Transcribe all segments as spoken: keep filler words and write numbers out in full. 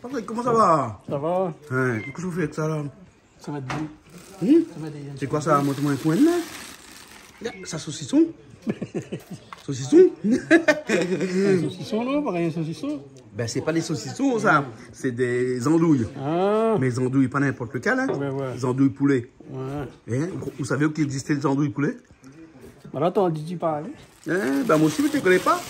Koman sa va ? Sa va ? Hein, kosa ou fé avèk sa la ? Sa va èt bon. Hmm ? Sa va èt bon. Sé koi sa ? Mont amoin in koin la. Sa sosison. Sosison. In sosison, non ? Parèy in sosison. Ben, sé pa dé sosison sa. Sé dé zandouy. Ah. Mé zandouy, pa ninport lékèl, hein. Ouais, ouais. Zandouy poulé. Ouais. Hein, ou, ou savé k'i égzis dé zandouy poulé ? Voilà, t'as entendu parler. Hein, ben, moin osi, mi té koné pa.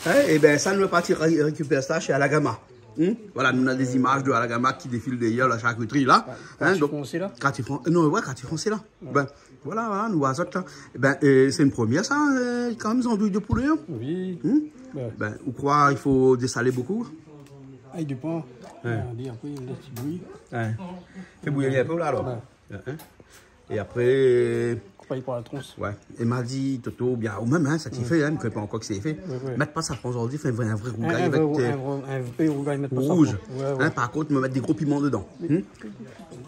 Hein, é ben, sa, nou la parti ré-, rékipèr sa shé Alagama. Hmm ? Voilà, nou na dé zimaz de Alagama ki défil dèrièr la sharkitri la. Hein, kartié fransé la ? Kartié fran-, non, ouais, kartié fransé la. Ouais. Ben, voilà, voilà, nou voi sa la. É ben, euh, sé in promièr sa, euh, kan mèm, zandouy de poulé, hein ? Oui. Hmm ? Ouais. Ben, ou kroi i fo désalé bonpé ? Ah, i dépan. Ouais. Ah, di apré, lès bouyi. Ouais. Fé bouyi in pé la, alor. Ouais. Hein, hein. É apré, koup ali par la trons. Ouais. É ma di, Toto, oubien, ou mèm, hein, sa ki fé, hein, mi koné pa ankor kosa i fé. Ouais, ouais. Mèt pa safran zordi, fé in vré, in vré rougay avèk, euh, in vré, in vré rougay, mèt pa safran. Rouz. Ouais, ouais. Hein, par kont, mi mèt dé gro piman dedan. Hmm ?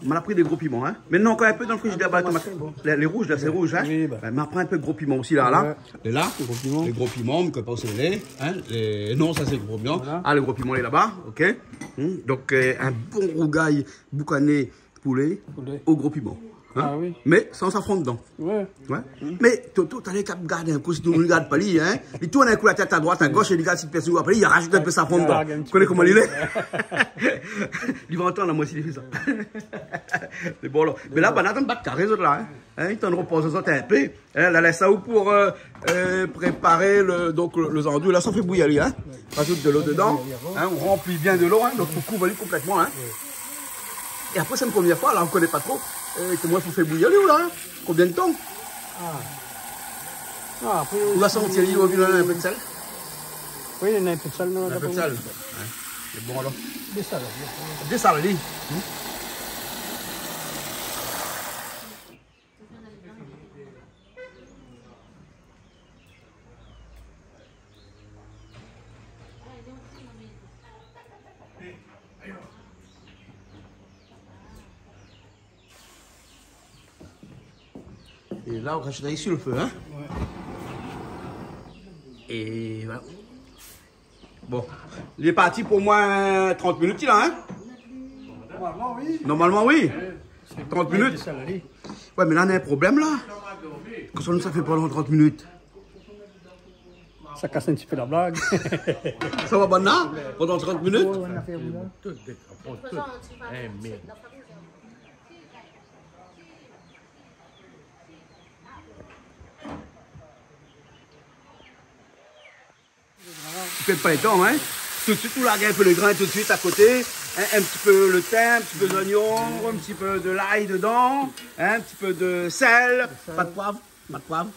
Ma la pri dé gro piman, hein. Mé non, ankor in pé dan le frizidèr, ah, ba, tomat. Bon. Lé, lé rouz la, sé rouz, hein. Oui, ba. Ben, ma pran in pé gro piman osi la, la. Ouais. É la, gro piman. Lé gro piman, mi koné pa ousa lé, hein. Lé, non, sa sé gro piman. Voilà. Ah, le gro piman lé laba, OK. Hmm. Donk, euh, in bon rougay boukané poulé o gro piman. Hein ? Ah oui. Mé san safran dedan. Ouais. Ouais. Mé Toto, talèr, kap gard in kou, si nou rogard pa li, hein. Li tourn in kou la tèt a droit, a gosh, é li gard si pèrsone i voi pa li, li razout in pé safran dedan. Ou koné koman li lé. Li va antann amoin si li fé sa. Mé bon, alor. Mé la, banna i bat karé, zot la, hein. Hein, i tann ropoz zot in pé. Hein, la, lès sa ou pou, euh, euh, prépar le, donk, le, le zandouy. La, sa fé bouyi ali, hein. Razout de lo dedan. Hein, ou ranpli bien de lo, hein. Donk, ou kouv ali konplètman, hein. É apré, sé in promièr foi, la, ou koné pa tro. Euh, koman i fo fé bouyi ali, ou la, hein ? Konbien de tan ? Ah. Ah, apré, ou la santi, li, ou la vi in pé de sèl ? Oui, néna in pé de sèl, non ? In pé de sèl. Ouais. Sé bon, alor. Désal, alor. Désal, li. Hmm ? É la, ou razout ali si le fé, hein ? Ouais. É voilà. Bon, li lé parti pou omoin trant minit, la, hein ? Normalman, oui. Normalman, oui. Trant minit. Ouais, mé la, néna in problèm, la. Kosa nou sa fé pandan trant minit ? Sa i kas in ti pé la blag. Sa va, banna, pandan trant minit ? Ouais, ouais, nou la fé, ouais. Tout dé-, tout. Eh, mé Fé pa étan, hein. Tout de suite, ou larg in pé le grin tout de suite a koté. Hein, in ti pé le tin, in ti pé zoignon, in ti pé de lay dedan, hein, in ti pé de sèl. De sèl. Pa de poiv, pa de poiv.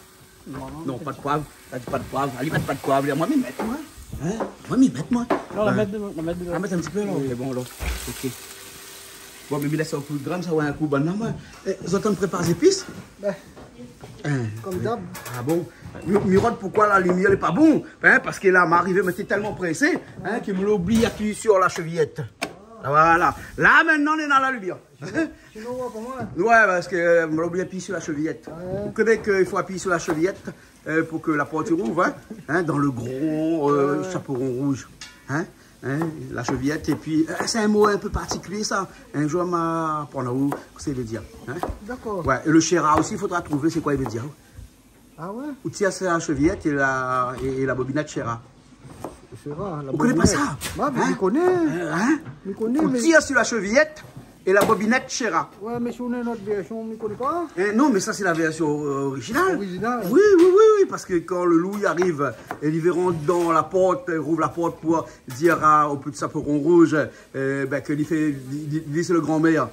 Non, non, pa de poiv. La di pa de poiv. Ali mèt pa de poiv. Moin, mi mèt, moin. Hein ? Moin, mi mèt, moin. Non, la mèt dedan, la mèt dedan. Ah, mèt in ti pé, la. Oui. Mé bon, alor. OK. Bon, mé mi lès sa o pli gran, sa, ouais, in kou, banna, moin. Eh, zot i prépar zépis ? Ben, hein, konm d'ab. Ah bon ? Mi, mi rod, poukoi la limièr lé pa bon ? Hein, parske la, ma arivé, mé té tèlman présé, hein, ke mi la oubli apiyé sur la sheviyèt. Voilà. La, mintnan, nou lé dan la limièr. Sinon, ouais, pou moin. Ouais, parske, euh, mi la oubli apiyé sur la sheviyèt. Ah ouais. Ou koné ke i fo apiyé sur la sheviyèt, euh, pou ke la port i rouv, hein, hein, dan le gran, euh, chaperon rouge. Hein ? Hein, la sheviyèt, épi, euh, sé in mo in pé partikilié, sa. In zour, ma aprann aou kosa i vé dir, hein. Dakor. Ouais, é le shéra osi, i fodra trouv sé koi i vé dir. Ah ouais ? Ou tir la sheviyèt é la, é, é la bobinèt shéra. Shéra, la bobinèt. Ou koné pa sa ? Bah, mé mi koné. Hein ? Euh, hein ? Mi koné, mé ou tir sur la sheviyèt é la bobinèt shéra. Ouais, mé si ou néna in ot vèrsion, mi koné pa. Eh, non, mé sa, sé la vèrsion, euh, orizinal. Orizinal. Oui, oui, oui, oui, parske kan le lou i ariv, é li vé rant dan la port, euh, rouv la port pou dir a, o ti shaperon rouz, euh, ben, ke li fé, li, li, li, sé le granmèr.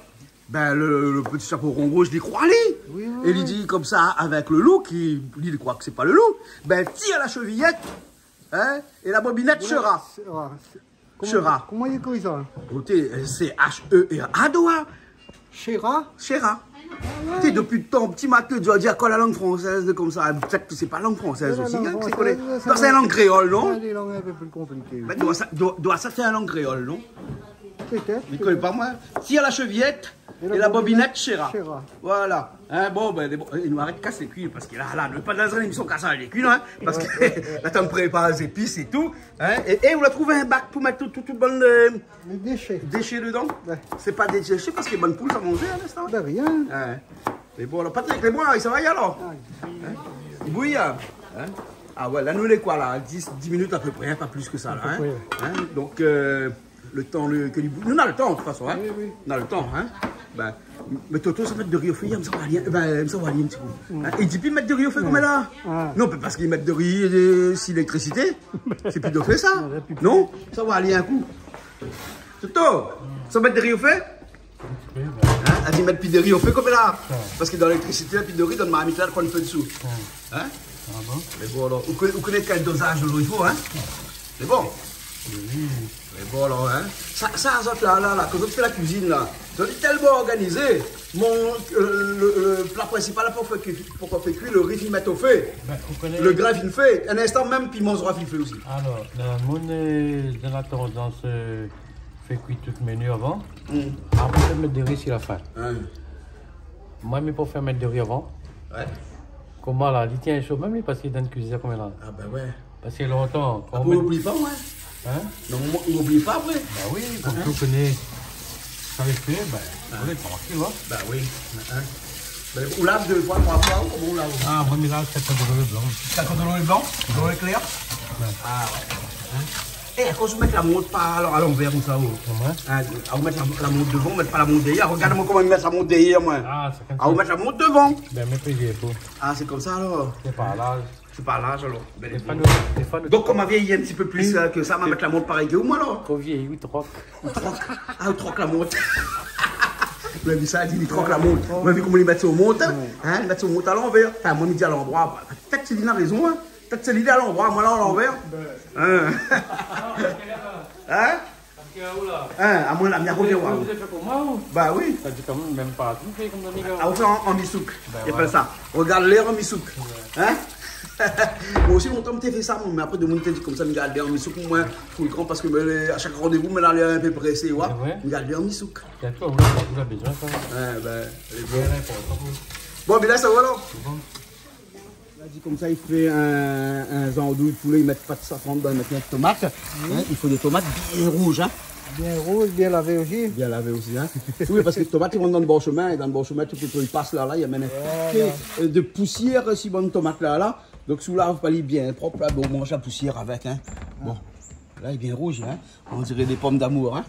Ben, le, le ti shaperon rouz, li kroi, li. Oui, oui, oui. É li di konmsa avèk le lou, ki, li, li kroi ke sé pa le lou. Ben, tir la sheviyèt, hein, é la bobinèt shéra. Shéra. Koman, shéra, koman i ékri sa ? Oté, euh, sé H E R A, doi. Shéra ? Shéra. Ah ouais. Té, dopi tan pti, ma té di, di ankor la lang fransèz konmsa. Pétèt ke sé pa lang fransèz osi, hein, sé koi ? Ouais, la lang fransèz, sa, sé in lang kréol, non ? Ouais, dé lang in pé pli konpliké. Mé doi sa, doi, doi sa, sé in lang kréol, non ? Pétèt, pétèt. Mi koné pa, moin. Tir la sheviyèt, É la bobinèt, Chéra. Chéra. Voilà. Hein, bon, bin, bon, nou arèt kas lé kui, parske la, la, nou lé pa dan in émisyon kas lé kui, non, hein, parske la, tann prépar zépis é tout, hein, é, é ou la trouv in bak pou mèt tout, tout, tout bann, euh, déshé dedan. Ouais. Sé pa dé déshé parske bann poul sa manzé, hein, linstan. De rien. Hein. Mé bon, alor, Patrick, lé bon, sa va alé alor ? Ah, oui. Hein ? I bouy, hein ? Hein ? Ah ouais, la nou lé koi la ? Dis, dis minit apépré, hein, pa plis ke sa la, hein ? Apépré, ouais. Hein ? Donk, euh, le tan le, ke li bouy. Nou na le tan, de tout fason, hein ? Oui, oui. Nou na le tan, hein ? Bin, mé Toto, sa mèt do ri o fé, mi sa oir ali, bin, mi sa oir ali in ti kou. Mm. Hein ? É dopi mèt do ri o fé, koméla ? Ah. Non, mé parske mèt do ri, euh, si léktrisité, sé pi do fé sa. Non, la pi. Non ? Mi sa oir ali in kou. Toto, sa mèt do ri o fé ? Hein, la di mèt pi do ri o fé koméla. Ouais. Parske dan léktrisité, pi do ri, dan marmit la, lo koin fé dsou. Ouais. Hein ? Ah bon ? Mé bon, alor, ou koné, ou koné kèl dozaz lo ri i fo, hein ? Mé bon. Oui. Mé bon, alor, hein ? Sa, sa, zot la, la, la, kan zot i fé la kuizine la, zot lé tèlman organizé. Mon, euh, le, le pla prinsipal la, pou fé kui, pou fé kui, lo ri fine mèt o fé. Bin, ou koné... Lo grin fine fé. In instan mèm, piman zot la fine fé osi. Alor, dan le moun, euh, dan la tandans, euh, fé kui tout meni avan. Mm. Apré, fé mèt do ri si la fin. Ouais. Moin, mi préfèr mèt do ri avan. Ouais. Koméla, li tien sho mèm, li, parske dan kuizine koméla. Ah, bin ouais. Parske lontan, kan... Ah, ou oubli pa, ouais. Hein ? Non, moin, ou oubli pa, ouais. Bin oui, kan ou koné sa lé fé, bin, ou lé trankil, hein. Bin oui. Hein ? Bin, ou lav dé foi, troi foi, ou koman ou lav ? Ah, moin, mi lav sèt dolo blan. Sèt dolo blan ? Dolo klèr ? Ouais. Ah, ouais. Hein ? É, akoz ou mèt la mont pa a, a lanvèr konmsa, ou ? Koman ? Hein, ou mèt la, la mont dovan, ou mèt pa la mont dèrièr. Rogard amoin koman mi mèt la mont dèrièr, moin. Ah, sé konmsa. Ah, ou mèt la mont dovan. Bin, mé pli vié pou. Ah, sé konmsa, alor. Sé pa laz. Sé pa laz, alor. Bin, lé bon. Donk, kom ma vièyi in ti pé plis, euh, ke sa, ma mèt la mont parèy ke ou, moin, alor. Fo vièyi, oui, trok. Ou trok. Ah, ou trok la mont. Ou la vi sa, li di, li trok la mont. Ou la vi koman li mèt son mont, hein ? Ouais. Hein, li mèt son mont a lanvèr. Anfin, moin, mi di a lanbroi. Pétèt sé li na rézon, hein. Pétèt sé li a lanbroi, moin la a lanvèr. Bin. Hein. Hein ? Parske, oula. Hein, amoin la, mi a rogard. Ou fé koman, ou ? Ba oui. Sa di kan mèm, mèm pa, ou fé konm dan lé gar. Ah, ou fé an, an misouk. Bin voilà. I apèl sa. Rogard lèr an misouk. Ouais. Hein ? Moin osi, lontan, mi té fé sa, moin, mé apré, demoun té di konmsa, mi gard lèr an misouk, moin, pou le gran, parske, mé, a shak randévou, mi la lèr in pé présé, ouais. Sé vré ? Mi gard lèr an misouk. Sé toi, ou la, ou la bezoin sa. Ouais, bin, lé bon. Bien inportan. Bon, bin la, sa va, alor ? Sé bon. La di konmsa, i fé in, in zandouy poulé, i mèt pa de safran dedan, i mèt in tomat. Oui. Hein, i fo dé tomat bien rouz, hein. Bien rouz, bien lavé osi. Bien lavé osi, hein. Oui, parske tomat i rant dan le bor shemin, é dan le bor shemin, tout lo tan i pas la, la, i amèn in paké, euh, de pousièr, si bann tomat la, la. Donk, si ou lav pa li bien prop la, bon, ou manz la pousièr avèk, hein. Bon, la, lé bien rouz, hein. On diré dé pom d'amour, hein.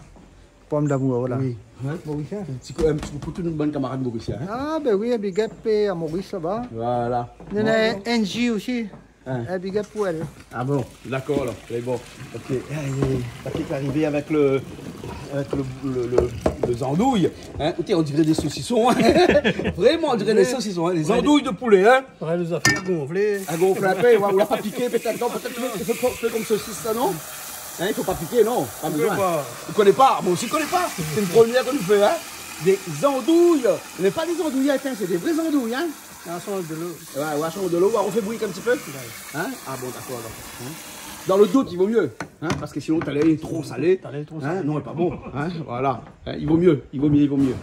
Pom d'amour, voilà. Oui. Hein ? Morisien. In ti kou, in ti kou pou tout nout bann kamarad morisien, hein ? Ah, bin oui, in big up, euh, a Maurice laba. Voilà. Néna Angie osi. Hein. In big up pou èl. Ah bon, dakor, alor. Lé bon. Ok. Allez, Patrick lé arivé avèk le, avèk le, le, le, le zandouy. Hein ? Ékout, on diré dé sosison, hein ? Vréman, on diré dé sosison, hein ? Ouais. Lé zandouy de poulé, hein ? Ouais, nou la fé gonflé. Ah, gonflé in pé, ouais, ou la pa piké, pétèt, non, pétèt ke i fo, fo, fo konm sosis, sa, non ? Hein, i fo pa piké, non ? Pa bezoin. Ou koné pa ? Ou koné pa ? Moin osi, mi koné pa. Sé le promié ke nou fé, hein ? Dé zandouy. Mé pa dé zandouy, hein, sé dé vré zandouy, hein ? Ah, sa, dolo. Ouais, ouais, sa, dolo, ou la rofé bouyi in ti pé ? Ouais. Hein ? Ah bon, dakor, alor. Hein ? Dan le dout, i vo mié. Hein ? Parske sinon, talèr lé tro salé. Talèr lé tro salé. Hein ? Non, lé pa bon. Hein ? Voilà. Hein, i vo mié, i vo mié, i vo mié.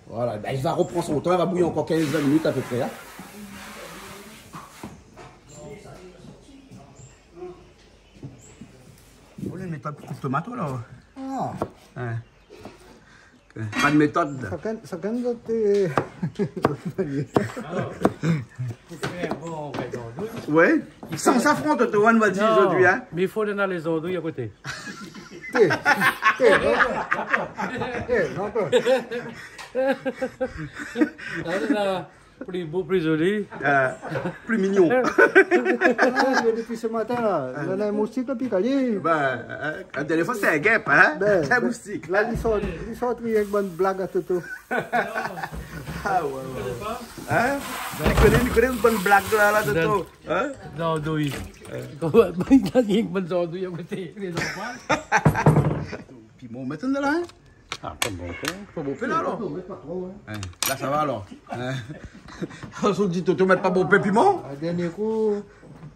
Voilà, bin, li sa ropran son tan, li sa bouy ankor kinz, ven minit apépré, hein. Ou néna in métod pou koup tomat, ou, la ? Ah. Hein. Pa de métod. Shakinn, shakinn zot, euh, manièr. Alor, pou fé in bon vré zandouy. Ouais. San safran, Toto, on va dire zordi, hein. Non, mé i fo néna lé zandouy a koté. Té, té, non. Té, non, non. Alé, la, pli bo, pli zoli. Euh, pli mignon. Ah, mé dopi se matin la, néna in moustik la pik ali. Bin, hein, la dèrnièr foi sété in gèp, hein. Bin, in moustik. La li sort, li sort rienk bann blag a Toto. Ah ouais, ouais, ouais. Hein ? Li koné, li koné bann blag la, la, Toto. Hein ? Non, non, oui. Koman, li gingn rienk bann zandouy a koté, lé zanfan. Piman, mèt la, hein ? Ah, pa bonpé. Pa bonpé la, alor ? Pa tro, hein. Hein, la, sa va, alor. Hein. Alor, si ou di Toto mèt pa bonpé piman ? Ah, dèrnié kou,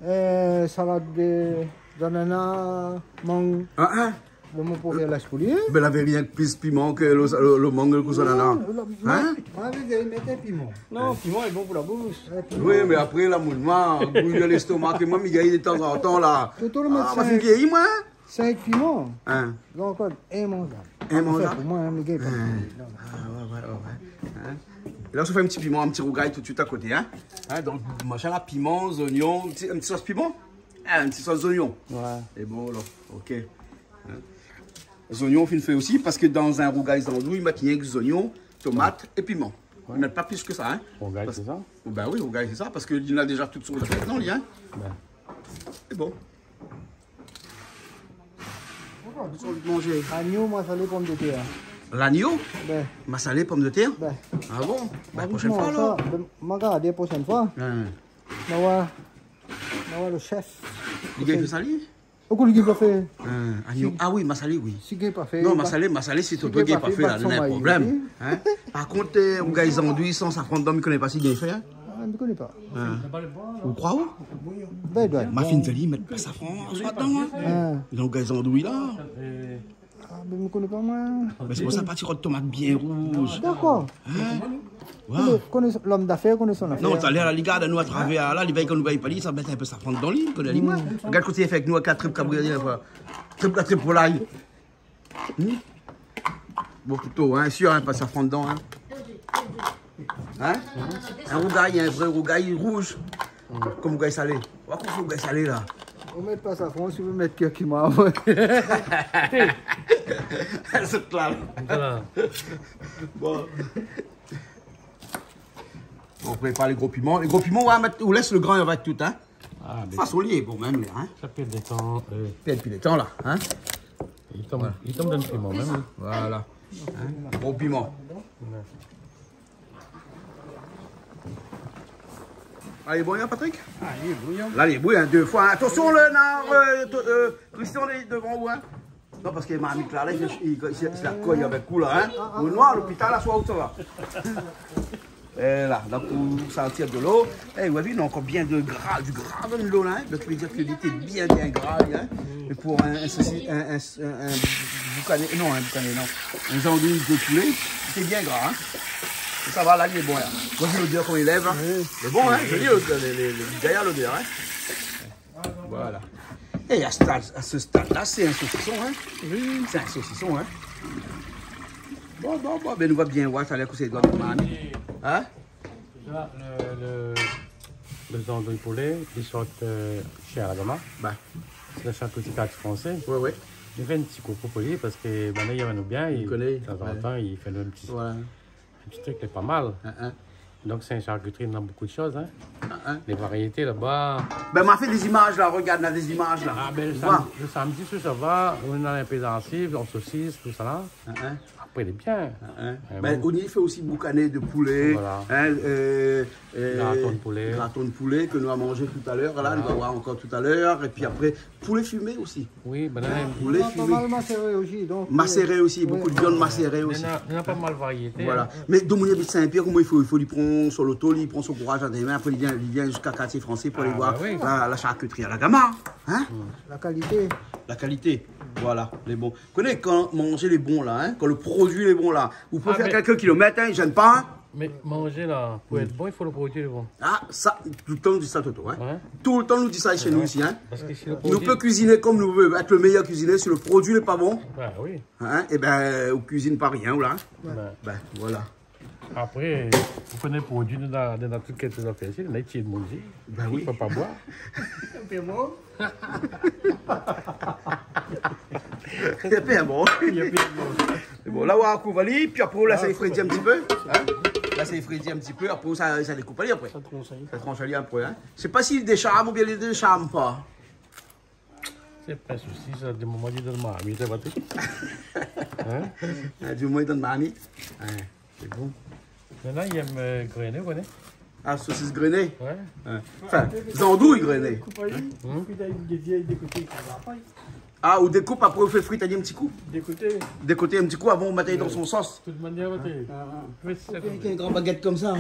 euh, salad de, d'anana, mang. Hein, hein ? Bon, mon provèrb la, sé pou li, hein ? Bin, lavé rienk plis piman ke lo, lo, lo mang, lo kousa la, la. Non, lo, hein ? Moin, moin, mi mèt piman. Non, piman lé bon pou la boush. Ouais, piman. Oui, mé apré, la, mon mang, gouy lèstomak, é moin, mi gingn de tanzantan, la. Toto, lo mèt sink. Ah, moin, fine vyéyi, moin. Sink piman. Hein. Donk, ankor, imanzab. Imanzab ? Anfin, pou moin, hein, mi gingn pa. Hein. Non. Ah, ouais, ouais, ouais, ouais. Hein ? É la, ou fé in ti piman, in ti rougay tout suit a koté, hein ? Hein, donk, machin la, piman, zoignon, in ti, in ti sos piman ? Ah, in ti sos zoignon. Ouais. É bon, la, OK. Hein ? Zoignon, ou fine fé osi, parske dan in rougay zandouy, i mèt rienk zoignon, tomat é piman. Ouais. I mèt pa plis ke sa, hein. Rougay, sé sa ? Bin oui, rougay, sé sa, parske li na déza tout son zafèr, non, li, hein. Bin. É bon. Ou sa manzé ? Lagno, masalé, pomdetèr. Lagno ? Bin. Masalé, pomdetèr ? Bin. Ah bon ? Bin, proshèn foi, alor. Bin, ma gard, proshèn foi. Hein. Ma oir, ma oir lo shèf. Li gingn fé sa, li ? Ou koné ki va fé ? Hein, lagno. Ah oui, masalé, oui. Si gingn pa fé, non, masalé, masalé, si Toto gingn pa fé, la, na in problèm, hein. Par kont, euh, rougay zandouy san safran dedan, mi koné pa si gingn fé, hein. Ah, mi koné pa. Hein. Ou kroi, ou ? Bin, doi. Ma fine di ali, mèt pa safran, soi dedan, hein. Hein. Donk, rougay zandouy, la. Ah, bin, mi koné pa, moin. Mé sé pou sa, pa ti rod tomat bien rouz. Dakor. Hein ? Voilà. Koné, koné, lom dafèr koné son afèr. Non, talèr la, li gard anou atravèr la, li vèy kan nou vèy pa li, sa mèt in pé safran dedan li, koné ali, moin. Hmm. Gard kosa li fé avèk nou, avèk la trip kabri, la foi. Trip, la trip volay. Hmm ? Bon, plito, hein, sir, hein, pa safran dedan, hein. Hein ? In rougay, in vré rougay rouz. Kom rougay salé. Ou va konprann rougay salé, la. Ou mèt pa safran, si ou vé mèt kirkima. Sé klèr. Voilà. Bon. Bon, prépar lé gro piman. Lé gro piman, ou va mèt, ou lès lo gran avèk tout, hein. Ah, bin. Fason li lé bon, mèm, la, hein. Sa pèrd de tan, euh. Pèrd pi de tan, la, hein. Li tonm, voilà, li tonm dan lo piman, mèm, li. Voilà. Hein ? Gro piman. Ouais. Ah, lé bon, hein, Patrick ? Ah, lé bon, hein. La, lé bon, hein, dé foi, hein. Atansion, lo, na, euh, to-, euh, Christian, lé dovan ou, hein ? Non, parske marmit la, la, li, li, li, sé la koy avèk ou la, hein. Ou noir, lopital, la, soi ou sa va. É la, donk, ou sa tir dolo. É, ou la vi, na ankor bien de gra, du gra dan lo la, hein. Donk, i vé dir ke li té bien, bien gra, hein. É pou in, in sosis, in, in, in, in boukané, non, in boukané, non. In zandouy de poulé, li té bien gra, hein. É sa va, la, li lé bon, la. Ou la vi lodèr koman li lèv, hein. Oui. Lé bon, hein, zoli, lodèr, lé, lé, lé, dèrièr lodèr, hein. Voilà. É a stad, a se stad la, sé in sosison, hein. Oui. Sé in sosison, hein. Bon, bon, bon, bin, nou va bien oir talèr kosa i doi demann. Hein ? Déza, lo, lo, lo zandouy poulé, li sort, euh, shé Alabama. Bin. Sé la sharkitri fransé. Ouais, ouais. Mi fé in ti koukou pou li parske, bin, li yèm anou bien, li koné, tanzantan, ouais, li fé anou in ti, voilà, in ti trik, lé pa mal. Hein, hein. Donk, sé in sharkitri, néna bonpé de shoz, hein. Hein, hein. Lé variété laba. Bin, ma fé dé zimaz la, rogard, na dé zimaz la. Ah, bin, lo sam-, lo samdi, si sa va, nou na in pé zarsiv, an sosis, tousala. Hein, hein. Apré, lé bien. Hein, hein. Euh, bin, bon. Ou i fé osi boukané de poulé, voilà, hein, euh, euh, graton de poulé, graton de poulé ke nou la manzé talèr, la, voilà, nou va oir ankor talèr. É pi apré, poulé fimé osi. Oui, bin, la, hein, poulé fimé. Na pa mal maséré osi, donk, euh, maséré osi, ouais, bonpé de viann maséré osi. Néna, néna pa mal variété, voilà, hein. Mé domoun i abit Sin-Pièr, koman i fo, i fo li pran son loto, li pran son kouraz a dé min, apré li vien, li vien ziska kartié fransé pou alé oir, ah, bin oui, la, la sharkitri Alabama, hein ? Hmm. La kalité. La kalité, voilà, lé bon. Koné, kan manzé lé bon la, hein, kan lo produi lé bon la, ou pé fé kèlk kilomèt, hein, i zèn pa, hein. Mé manzé la, pou èt bon, i fo lo produi lé bon. Ah, sa, toultan nou di sa, Toto, hein. Ouais. Toultan nou di sa shé nou isi, hein. Parske si lo produi... Nou pé kuiziné kom nou vé, èt lo méyèr kuizinèr, si lo produi lé pa bon, bin oui, hein, é bin, ou kuizine pa rien, ou la. Ouais. Bin voilà. Apré, ou koné produi, nou na, nou na tout kalité zafèr isi, nou na ti moun isi. Bin oui. I pé pa boir. Lé pa bon. Lé pa bon. Lé pa bon. Bon, la, ou va kouv ali, pi apré, ou lès ali frédi in ti pé, hein. Lès ali frédi in ti pé, apré, sa, sa dékoup ali apré. Sa transh ali. Sa transh ali apré, hein. Sé pa si li désharm oubien li désharm pa. Sé pa sousi, sa, di moman li done marmit, sa va tout. Hein ? Ah, di moman li done marmit. Hein. Sé bon. Mé la, i yèm, euh, grené, ou koné ? Ah, sosis grené ? Ouais. Ouais. Anfin, zandouy grené. Koup ali, pi la, i dékoup, i va pa. Ah, ou dékoup, apré ou fé frit ali in ti kou. Dé koté. Dé koté, in ti kou avan ou mèt ali dan son sos. Tout manièr, oui. Ah, ah. Oui, sé sa. Avèk in gran bagèt konmsa.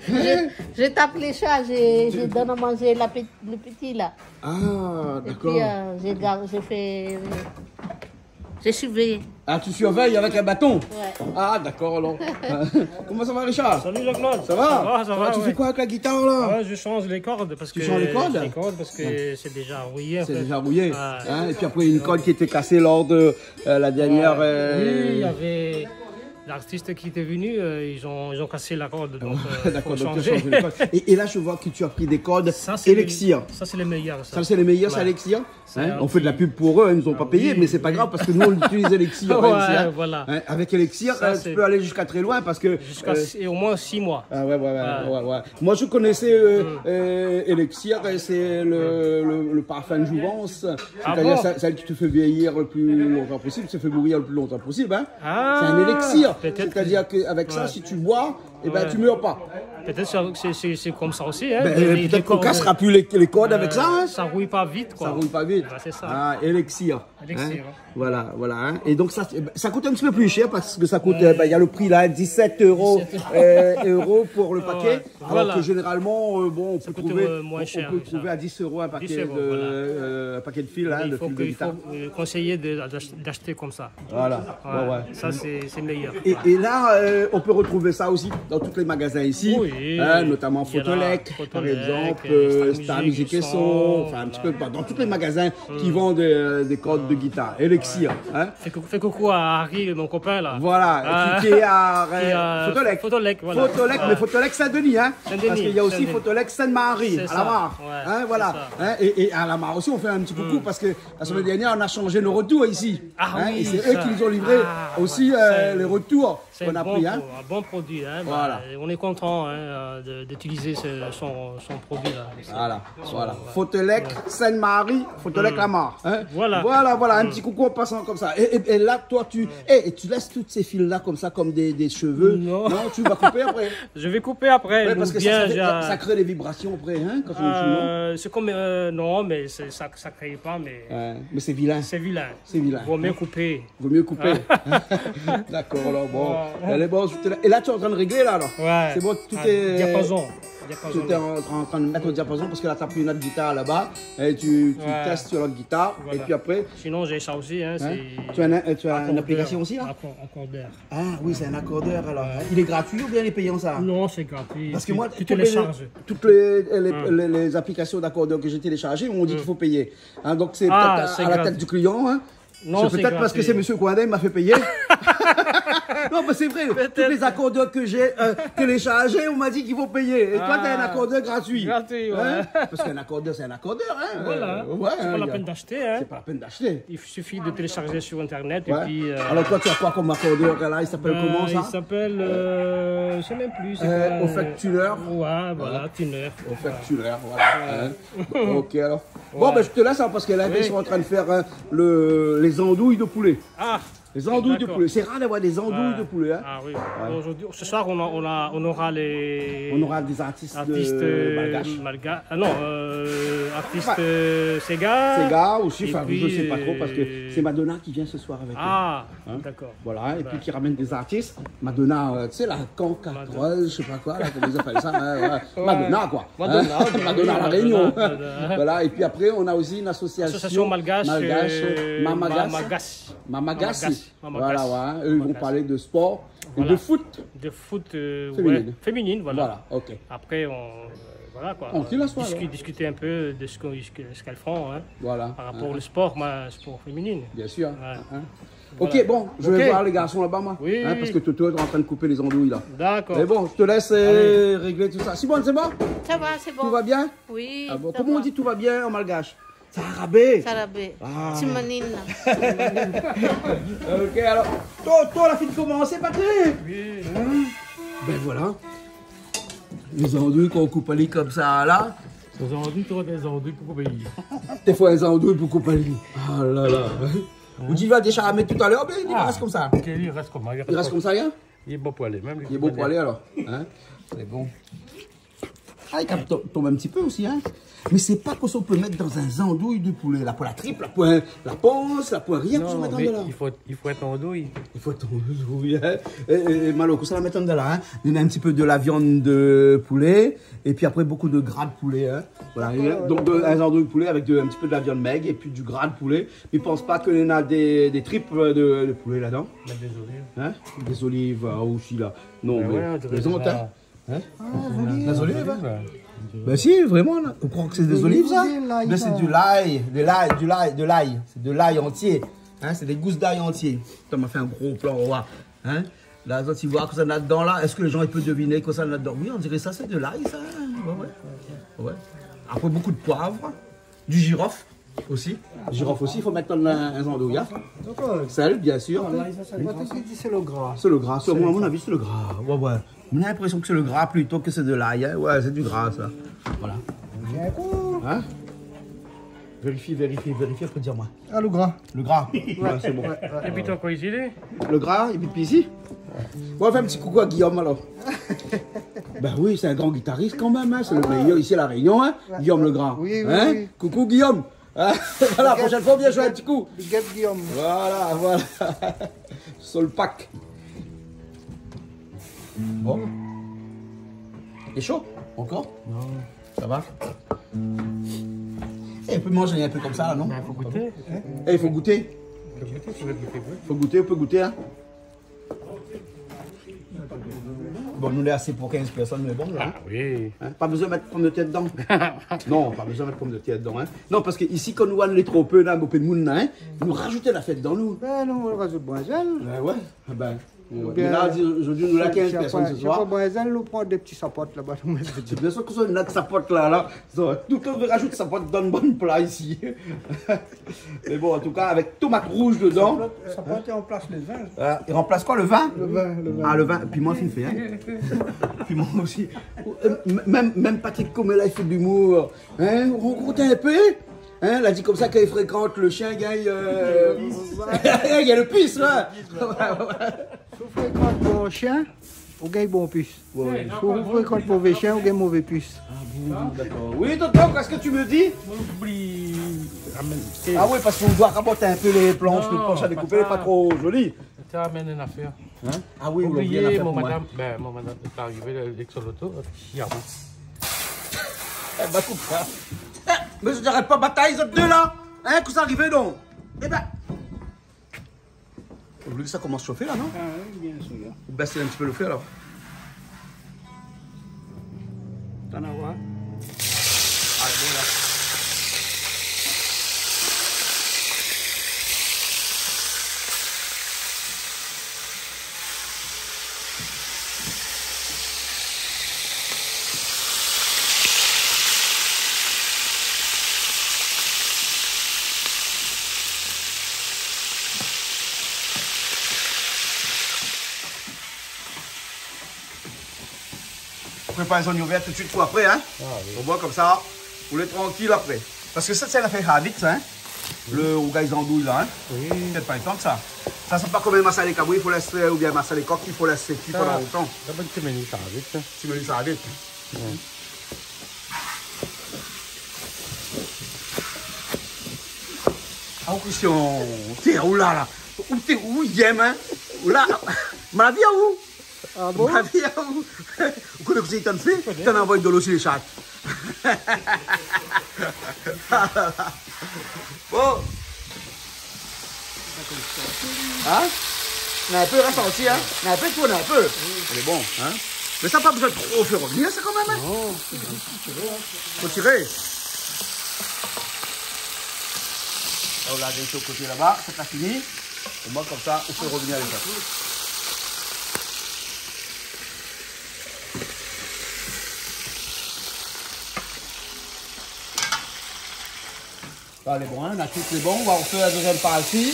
Je, je tape les chats, je, je donne à manger la pe-, le petit là. Ah, d'accord. Et puis, euh, je garde, je fais, euh, je surveille. Ah, tu surveilles avec un bâton ? Ouais. Ah, d'accord, alors. Comment ça va, Richard ? Salut, Jean-Claude. Ça va ? Ça va, ça va, ouais. Tu fais quoi avec la guitare, là ? Ah, je change les cordes parce que... Tu changes les cordes ? Les cordes parce que c'est déjà rouillé, en fait. C'est déjà rouillé, hein ? Et puis après, une corde qui était cassée lors de, euh, la dernière, euh... Ouais. Oui, il y avait l'artiste qui était venu, euh, ils ont, ils ont cassé la corde, donc, euh, faut changer. D'accord, donc tu as changé les cordes. Et, et là, je vois que tu as pris des cordes Élixir. Ça, c'est le, ça, c'est les meilleurs, ça. Ça, c'est les meilleurs, ça, Élixir ? Hein, on fait de la pub pour eux, ils nous ont pas payé, mais c'est pas grave parce que nous, on utilise Élixir, hein, ici, hein. Ouais, voilà. Hein, avec Élixir, euh, tu peux aller jusqu'à très loin parce que, euh... Jusqu'à six, au moins six mois. Ah ouais, ouais, ouais. Moi, je connaissais, euh, euh, Élixir, euh, c'est le, le, le parfum de jouvence. Ah bon ? C'est-à-dire, ça, celle qui te fait vieillir le plus longtemps possible, qui te fait mourir le plus longtemps possible, hein. Ah, peut-être que... C'est un élixir. C'est-à-dire qu'avec ça, si tu bois, eh ben, tu meurs pas. Peut-être que c'est, c'est, c'est comme ça aussi, hein. Ben, euh, peut-être qu'on cassera plus les, les cordes avec ça, hein. Ça rouille pas vite, quoi. Ça rouille pas vite. Ouais, c'est ça. Ah, élixir. Élixir, hein. Voilà, voilà, hein. Et donc ça, ça coûte un petit peu plus cher parce que ça coûte, euh, ben, il y a le prix là, dix-sept euros, euh, euros pour le paquet. Ouais, voilà. Alors que généralement, euh, bon, on peut trouver, euh, moins cher, on peut trouver à dix euros un paquet de, euh, un paquet de fils, hein, de fils de guitare. Mais il faut que, il faut, euh, conseiller de, d'ach-, d'acheter comme ça. Voilà. Ouais, ouais. Ça, c'est, c'est meilleur. Et, et là, euh, on peut retrouver ça aussi dans tous les magasins ici, hein, notamment Photolec, par exemple, euh, Star Music et Son, enfin, un petit peu dans tous les magasins qui vendent, euh, des cordes de guitare, Élixir, hein. Fais cou-, fais coucou à Harry, mon copain, là. Voilà, qui est à, euh, Photolec. Photolec, voilà. Photolec, mais Photolec Saint-Denis, hein. Saint-Denis, Saint-Denis. Parce qu'il y a aussi Photolec Sainte-Marie, à la Mare. Hein, voilà. Hein, et, et à la Mare aussi, on fait un petit coucou parce que la semaine dernière, on a changé nos retours ici. Ah oui, et c'est eux qui nous ont livré aussi, euh, les retours qu'on a pris, hein. C'est un bon pro-, un bon produit, hein. Voilà. Bah, on est content, hein, de, d'utiliser ce, son, son produit là. Voilà, voilà. Photolec Sainte-Marie, Photolec la Mare, hein. Voilà. Voilà, voilà, un petit coucou en passant comme ça. Et, et, et là, toi, tu, eh, et tu laisses tous ces fils-là comme ça, comme des, des cheveux. Non. Non, tu vas couper après. Je vais couper après. Ouais, parce que ça, ça crée des vibrations après, hein, quand on joue, non ? Euh, c'est comme, euh, non, mais c'est, ça, ça crée pas, mais... Ouais, mais c'est vilain. C'est vilain. C'est vilain. Vaut mieux couper. Vaut mieux couper. D'accord, alors, bon. Ouais. Allez, bon, je te la-, et là, tu es en train de régler, là, alors ? Ouais. C'est bon, tout est... Diapason. Diapason. Tout est en, en train de mettre au diapason parce que là, t'as pris une autre guitare là-bas et tu, tu testes sur l'autre guitare et puis après... Sinon, j'ai ça aussi, hein, c'est... Tu as un, tu as une application aussi, là ? Accordeur. Ah oui, c'est un accordeur, alors. Il est gratuit ou bien il est payant, ça ? Non, c'est gratuit. Parce que moi, tu, tu télécharges. Toutes les, toutes les, les, les, les applications d'accordeur que j'ai téléchargées, on dit qu'il faut payer. Hein, donc c'est peut-être à, à la tête du client, hein. Non, c'est peut-être parce que c'est Monsieur Coindin, il m'a fait payer. Non, mais c'est vrai. Toutes les accordeurs que j'ai, euh, téléchargés, on m'a dit qu'il faut payer. Et toi, t'as un accordeur gratuit. Gratuit, ouais. Hein ? Parce qu'un accordeur, c'est un accordeur, hein. Voilà. Euh, ouais, c'est pas la peine d'acheter, hein. C'est pas la peine d'acheter. Il suffit de télécharger sur Internet et puis, euh... Alors toi, tu as quoi comme accordeur, là ? Il s'appelle comment, ça ? Ben, il s'appelle, euh, je sais même plus, c'est quoi, euh... Au fait, tuner. Ouais, voilà, tuner. Au fait, tuner, voilà. Hein. Ok, alors. Bon, ben, je te laisse, hein, parce que là, ils sont en train de faire, euh, le, les andouilles de poulet. Ah, d'accord. Les andouilles de poulet. C'est rare d'avoir des andouilles de poulet, hein. Ah oui. Ouais. Aujourd'hui, ce soir, on a, on a, on aura les... On aura des artistes, euh, malgaches. Artistes malgaches. Ah non, euh, artistes, euh, séga. Séga aussi, enfin, je sais pas trop, parce que c'est Madonna qui vient ce soir avec eux. Ah, d'accord. Voilà, et puis qui ramène des artistes. Madonna, euh, tu sais, la cancatrole, je sais pas quoi, là, comment ils appellent ça, hein, ouais. Madonna, quoi. Madonna, hein, Madonna, oui, La Réunion. Madonna. Voilà, et puis après, on a aussi une association malgache, euh, Mamagassi. Mamagassi. Voilà, ouais, hein. Eux, ils vont parler de sport et de foot. De foot, euh, féminine. Ouais, féminine, voilà. Voilà, ok. Après, on, euh, voilà, quoi. On discute un peu de ce que, ce que, ce qu'elles font, hein. Voilà. Par rapport au sport, moi, sport féminin. Bien sûr. Ouais. Hein. Ok, bon, je vais voir les garçons là-bas, moi. Oui, oui. Hein, parce que Toto est en train de couper les andouilles, là. D'accord. Mais bon, je te laisse, euh, régler tout ça. Simone, c'est bon ? Ça va, c'est bon. Tout va bien ? Oui, ça va. Ah bon, comment on dit tout va bien en malgache ? Sarabé. Sarabé. Ah. Timanine. Ok, alors, Toto, la fine komansé, Patrick ? Oui. Hein ? Ben voilà. Les andouilles qu'on coupe ali comme ça, là. Les andouilles, tu vois, des andouilles pour couper. Des fois, les andouilles pour couper. Ah là là. Ou di va décharmé tout à l'heure, ben, il reste comme ça. Ok, il reste comme ça, il reste comme ça, hein ? Il est bon pour aller, même. Il est bon pour aller, alors, hein ? C'est bon. Ah, i kap to-, tonm in ti pé osi, in. Mé sé pa kosa ou pé mèt dann in zandouy de poulé, la, pou la trip, la, pou la pans, la, pou rien, kosa ou mèt dann la. Non, mé i fo, i fo èt andouy. I fo èt andouy, oui, in. É, é, é Malo, kosa la mèt dann la, in. Néna in ti pé de la viann de poulé, épi apré, bokou de gra de poulé, in. Voilà, dakor, donk, de, dakor. In zandouy de poulé avèk de, in ti pé de la viann mèg, épi du gra de poulé. Mi pans pa ke néna dé, dé trip, euh, de, de poulé ladan. Mèt dé zoliv. In ? Dé zoliv, euh, osi, la. Non, mé ouais, on dirait plézant, ça. In ? Ah, zoliv. La zoliv, in ? Ben si, vréman, la. Ou kroi ke sé dé zoliv, sa ? Zoliv, lay, sa. Mé sé de lay, de lay, de lay, de lay. Sé de lay antié. In, sé dé gous lay antié. Atann, ma fé in gro plan, ou va oir. In ? La, zot i voi kosa néna ladan, la. Èske lé jan i pé deviné kosa néna ladan ? Oui, on diré sa, sé de lay, sa. Ouais, ouais. Ouais. Apré, bokou de poiv, du jirof. Osi, jirof osi, i fo mèt dann in, in zandouy, in. Dakor. Sèl, bien sir. Ah, la, sa, sa, sa, sé le gra. Sé le gra, sé, a mon avi, sé le gra. Ouais, ouais. Ou na linprésion ke sé le gra plito ke sé de lay, in. Ouais, sé du gra, sa. Voilà. Bien. In ? Vérifi, vérifi, vérifi, apré di amoin. Ah, le gra. Le gra. Ouais, sé bon. Ouais, ouais. Épi atann, koi isi, lé ? Le gra, épi pi isi. Bon, fé in ti koukou à Guillaume, alor. Ben oui, sé in gran gitaris kan mèm, in. Sé le méyèr isi La Rényon, in. Ouais. Guillaume Legras. Oui, oui, oui. Koukou, Guillaume. Voilà, proshèn foi, vien zoué in ti kou. Big up, Guillaume. Voilà, voilà. Sur le pack. Bon. Lé sho ankor ? Non. Sa va ? É, ou pé manzé in pé konmsa, la, non ? Ben, fo gouté. É, i fo gouté. Fo gouté, ou pé gouté, in. Bon, nou lé asé pou kinz pèrsone, mé bon, la, in. Ah oui. In, pa bezoin mèt pomdetèr dedan. Non, pa bezoin mèt pomdetèr dedan, in. Non, parske isi, kan nou amenn lé tropé, la, bonpé d'moun, la, in, nou razout la fèt dan nou. Ben, nou, nou razout brinzèl. Ben ouais, ben, ouais. Oubien, mé la, zordi, nou lé kinz pèrsone sé soir. Si, si, apré, si apré brinzèl, nou pran dé ti sapot laba, nou mèt dedan. Sé bien sir ke sa, nout sapot la, la. Sa, nou, nou razout sapot dan bann pla isi. Mé bon, an tou ka, avèk tomat rouz dedan. Sapot, sapot i ranplas le vin. Euh, i ranplas koi, le vin ? Le vin, le vin. Ah, le vin, piman, fine fé, in. Piman osi. Euh, m-, mèm, mèm Patrick Comella, i fé de l'imour. In, ou rankont in pé. In, la di konmsa ke li frékant le shien, i gingn, euh, i gingn le pis, ouais. Si ou frékant bon shien, ou gingn bon pis. Ouais, ouais. Si ou frékant mové shien, ou gingn mové pis. Ah bon, dakor. Oui, tonton, qu'est-ce que tu me dis ? Oubli. Ah, mé sé... Ah oui, parske ou doi rabot in pé lé plansh, non, lé plansh a dékoupé, pa sa. Lé pa tro zoli. Sa amenn in afèr. In ? Ah oui, ou la oublié in afèr pou moin. Oubli, mon madam, ben, mon madam lé arivé, èl lé sur loto, si, ah bon. Eh, ba, koup sa. Eh, mé zot i arèt pa batay, zot dé la. In, kosa i ariv, non ? Eh ben. Ou vé ke sa i komans shofé la, non ? Ah oui, bien sir. Ou bès in ti pé le fé, alor. Atann, nou va oir. Alé, bon, la. Prépar lé zoignon vèr tout de suite pou apré, in. Ah oui. Omoin konmsa, ou lé trankil apré. Parske sa, sa i fé vit, sa, in. Le rougay zandouy la, in. Oui. Pétèt pa tan ke sa. Sa, sé pa konm in masalé kabri, i fo lès, oubien masalé kok, i fo lès kui pandan lontan. Sa, sa va in ti minit, sa va vit, in. Ti minit, sa va vit. Ouais. Ah, ou Christian, té, ou la, la. Ou té, ou yèm, in. Ou la, ma la vi aou. Ah bon ? Ma la vi aou. Ou koné kosa i tann fé ? Koné. Tann anvoy dolo si lé shat. Bon. In ? Na in pé la santi, in ? Na in pé, tourn in pé. Lé bon, in ? Mé sa pa bezoin tro fé revenir, sa, kan mèm, in ? Non. Fo tiré. La, ou la dé koté laba, sa la fini. É moin, konmsa, ou fé revenir lé shat. La, lé bon, in, na tout lé bon. Nou va fé la dézièm parti.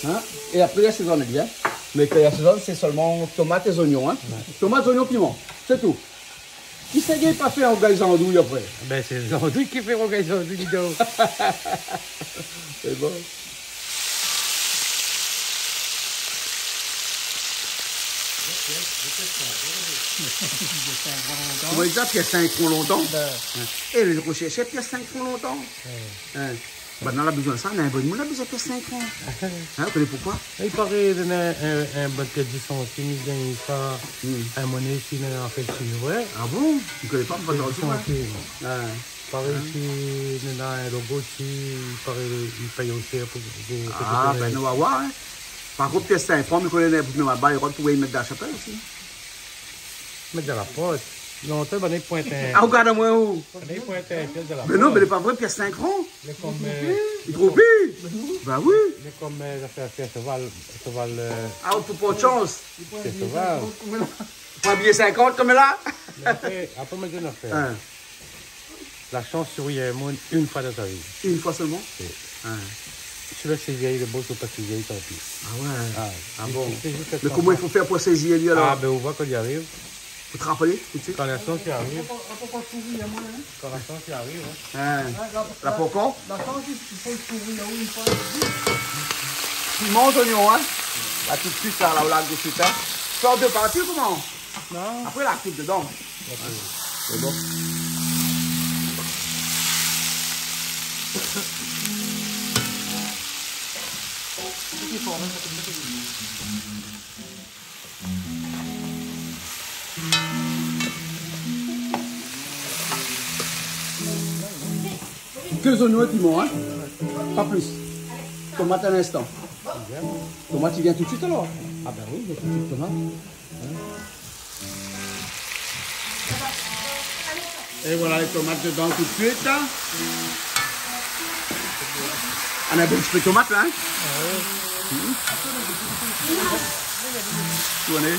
In ? É apré, i asézone bien. Mé kan i asézone, sé solman tomat é zoignon, in. Ouais. Tomat, zoignon, piman. Sé tou. Kisa i gingn pa fé rougay zandouy apré ? Ben, sé zandouy ki fé rougay zandouy, di don. Lé bon. Koman i di sa, piès sink fran lontan ? Bin. Hin. É, lé roshèrshèr, piès sink fran lontan. Wé. Hin. Banna la bézoin sa, néna bann moun la bézoin piès sink fran. Hin, ou koné poukosa ? I paré, néna in, in, in bann piès dis santim, i gingn sa, in moné isi, néna an fèt shinoi. Ah bon ? Mi koné pa, mi pa... Piès dis santim. Hin. Paré isi, néna in logo isi, i paré, i pèy oshèr pou, pou... Ah, bin, nou va oir, hin. Par kont, piès sink fran, mi koné, néna, nou va bay rod pou i mèt dan la shapèl osi. Mèt dan la posh. Non, té, bann i point in... Ah, ou gard amoin, ou ? Bann i point in piès dan la posh. Mé non, mé lé pa vré, piès sink fran. Lé kom, euh, i tro pi. Bin oui. Lé kom, euh, zafèr, zafèr shoval, shoval, euh... Ah, ou pou pran shans. Piès shoval. Pran biyé sinkant koméla. Mé apré, apré, mi di aou in nafèr. Hin. La shans i suri in moun in foi dan sa vi. In foi sèlman ? Wi. Hin. Si ou la sézi ali, lé bon, si ou la pa sézi ali, tanpi. Ah wé. Ah, ah bon. Mé koman i fo fèr pou sézi ali alor ? Ah, bin, ou voi kan li ariv. Fo trap ali toutsuit. Kan la shans i ariv. Kan la shans i ariv, hin. Hin. La, la, la, pankor ? La shans, i fo souri, wi, in foi. Piman, zoignon, hin. La, toutsuit, la, la, la, toutsuit, hin. Sort de parti, koman ? Non. Apré, la, tout dedan. Sé bon. Ke zoignon é piman, hin. Pa plis. Tomat in instan. Tomat i vien toutsuit alor ? Ah bin wi, i vien toutsuit, tomat. Hin ? É voilà, lé tomat dedan toutsuit, hin. Néna in bon ti pé tomat la, hin. Ah wi. Mhm. Tourné.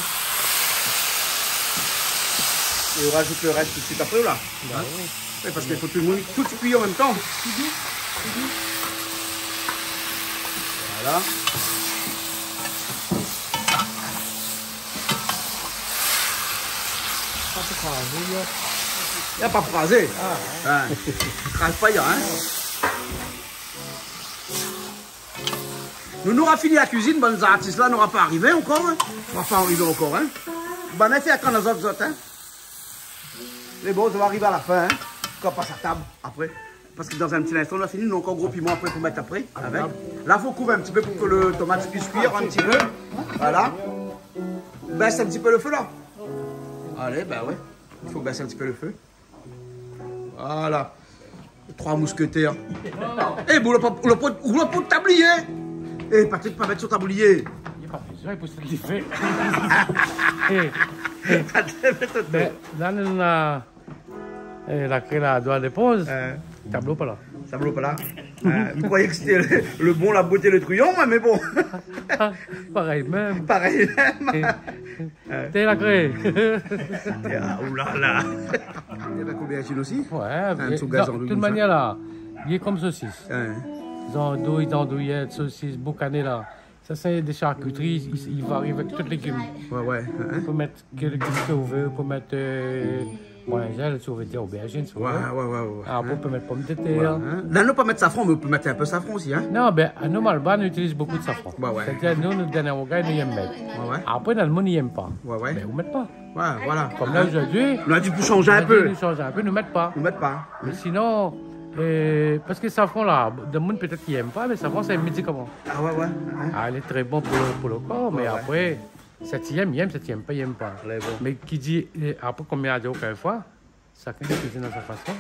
É ou razout lo rès toutsuit apré, la. Bin wi. Wi, parske fo tout lo moun, tout i kui an mèm tan. Voilà. Pa pou krazé, la. La pa krazé. Ah. Hin. Kraz pa, hin. Nou, nou nora fini la kuizine, bann zartis la, nora pa arivé ankor, hin. Nora pa arivé ankor, hin. Banna i fé atann azot, zot, hin. Mé bon, sa va arivé a la fin, hin. Kan i pas a tab, apré. Parske dan in ti linstan, nou la fini, nou néna ankor gro piman apré pou mèt apré, avèk. La, fo kouv in ti pé pou ke lo tomat i puis kuir in ti pé. Voilà. Bès in ti pé lo fé, la. Alé, bin wé. I fo bès in ti pé lo fé. Voilà. Troi mouskétèr. É, bon, ou la pa, ou la pa, ou la pa tablié. É, Patrick, pa mèt son tablié. Li la pa bézoin, li pous li fé. É, é. Mé la, nou néna, é, la kré la, doi léponz. Hin. Tablo pa la. Tablo pa la. Hin, mi kroiyé ke sété lo, lo bon, la boté, lo truyon, moin, mé bon. Parèy mèm. Parèy mèm. Hin. Té la kré. Ah, oulala. Néna kobèrjine osi ? Wé, in ti gaz, non, zandouy tout konmsa. Manièr la, li lé kom sosis. Hin. Zandouy, zandouyèt, sosis, boukané la. Sa sé dé sharkitri, i, i vari avèk tout légim. Wé, wé. Hin. Ou pé mèt ke légim ke ou vé, ou pé mèt, euh, brinzèl, si ou vé dir, obèrjine, si ou vé. Wé, wé, wé, wé. Apré, ou pé mèt pomdetèr. Voilà, hin. La, nou pa mèt safran, mé ou pé mèt in pé safran osi, hin. Non, bin, anou, Malbar, nou itiliz bonpé de safran. Wé, wé. Sétadir, nou, nou done in rougay, nou yèm mèt. Wé, wé. Apré, néna moun i yèm pa. Wé, wé. Bin, ou mèt pa. Wé, voilà. Kom la, zordi, nou la di pou shanj in pé. Nou la di nou shanj in pé, nou mèt pa. Nou mèt pa. Mé sinon, euh, parske safran la, dé moun pétèt ki yèm pa, mé safran sé in médikaman. Ah wé, wé. Hin. Ah, lé trè bon pou lo, pou lo kor, mé apré, sat i yèm, i yèm, sat i yèm pa, i yèm pa. Lé bon. Mé ki di, euh, apré, kom mi la di aou kèlkefoi, shakinn i kuizine a sa fason.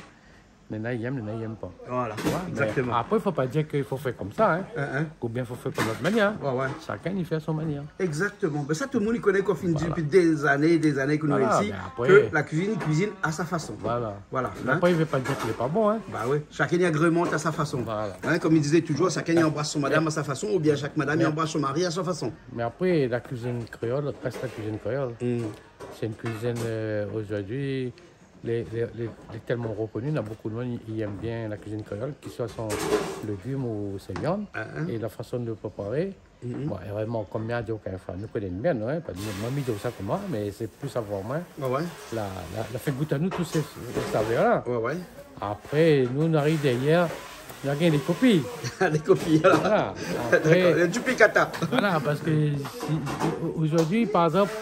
Néna i yèm, néna i yèm pa. Voilà, wé, mé égzaktoman. Apré, fo pa dir ke fo fé konmsa, hin. Hin, hin. Oubien fo fé kom lot manièr. Wé, wé. Shakinn i fé a son manièr. Égzaktoman. Bin sa, tout lo moun i koné, kan ou fine di dopi dé zané, dé zané ke nou lé isi, bin apré, ke la kuizine, kuizine a sa fason. Voilà. Voilà, hin. Apré, i vé pa dir ke lé pa bon, hin. Ba wé, shakinn i agremant a sa fason. Voilà. Hin, kom i dizé touzour, shakinn i anbras son madam a sa fason, oubien shak madam i anbras son mari a sa fason. Mé apré, la kuizine kréol rès la kuizine kréol. Hmm. Sé in kuizine, euh, zordi, lé, lé, lé, lé tèlman rokoni, néna bonpé de moun i, i yèm bien la kuizine kréol, ke se soi son légim ou son viann, é la fason de préparé. Bon, érèzman, kom mi la di aou kèlkefoi, nou koné bien, non, hin, parske moin, mi di aou sa koman, mé sé pli savoir moin. Wé, wé. La, la, la fé gout anou tout sé, sé savèr la. Wé, wé. Apré, nou, nou ariv dèrièr, nou la gingn dé kopi. Dé kopi, alor. Voilà. Dakor, apré, néna duplikata. Voilà, parske si, o-, o-, zordi, par égzanp,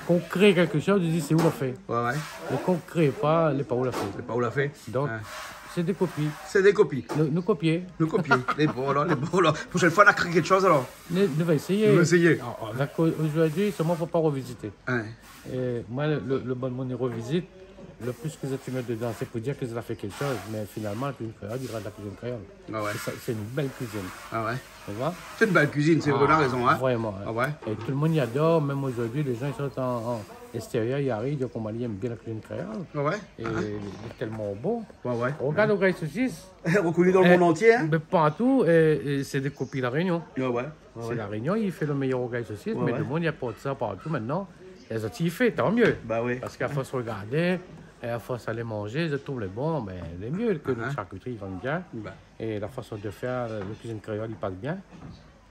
Kan ou kré kékshoz, ou di, sé ou la fé. Ouais, ouais. É kan ou kré pa, lé pa ou la fé. Lé pa ou la fé. Donk, sé dé kopi. Sé dé kopi. Nou, nou kopié. Nou kopié. Lé bon, la, lé bon, la. Proshèn foi, nou kré kékshoz, alor. Nou, nou va éséyé. Nou va éséyé. A, a, zordi, solman, fo pa révizité. Ouais. É moin, le, le, le bann moun i révizit, le plis ke zot i mèt dedan, sé pou dir ke zot la fé kékshoz, mé finalman, la kuizine kréol i rès la kuizine kréol. A ouais. Sé sa, sé in bèl kuizine. A ouais. Tu vois ? C'est une belle cuisine, c'est vrai, t'as raison, hein. Vréman, ouais. A ouais. É tout le moun i ador, mèm zordi, lé zan i sort an, an éstérièr, i ariv, i di koman li èm bien la kuizine kréol. A ouais. É lé tèlman bon. Ouais, ouais. Regard, regard, sosis. Reconnu dans le monde entier, hein. Mé partou, é, é sé dé kopi La Rényon. Ouais, ouais. Sé La Rényon i fé le méyèr rougay sosis, mé le moun i aport sa partou mintnan. É zot i fé, tan myé. Ba oui. Parske a fors regardé, é a fors alé manzé, zot i trouv lé bon, bin, lé myé ke nout sharkitri i vann bien. Ba. É la fason de fèr, le kuizine kréol i pas bien.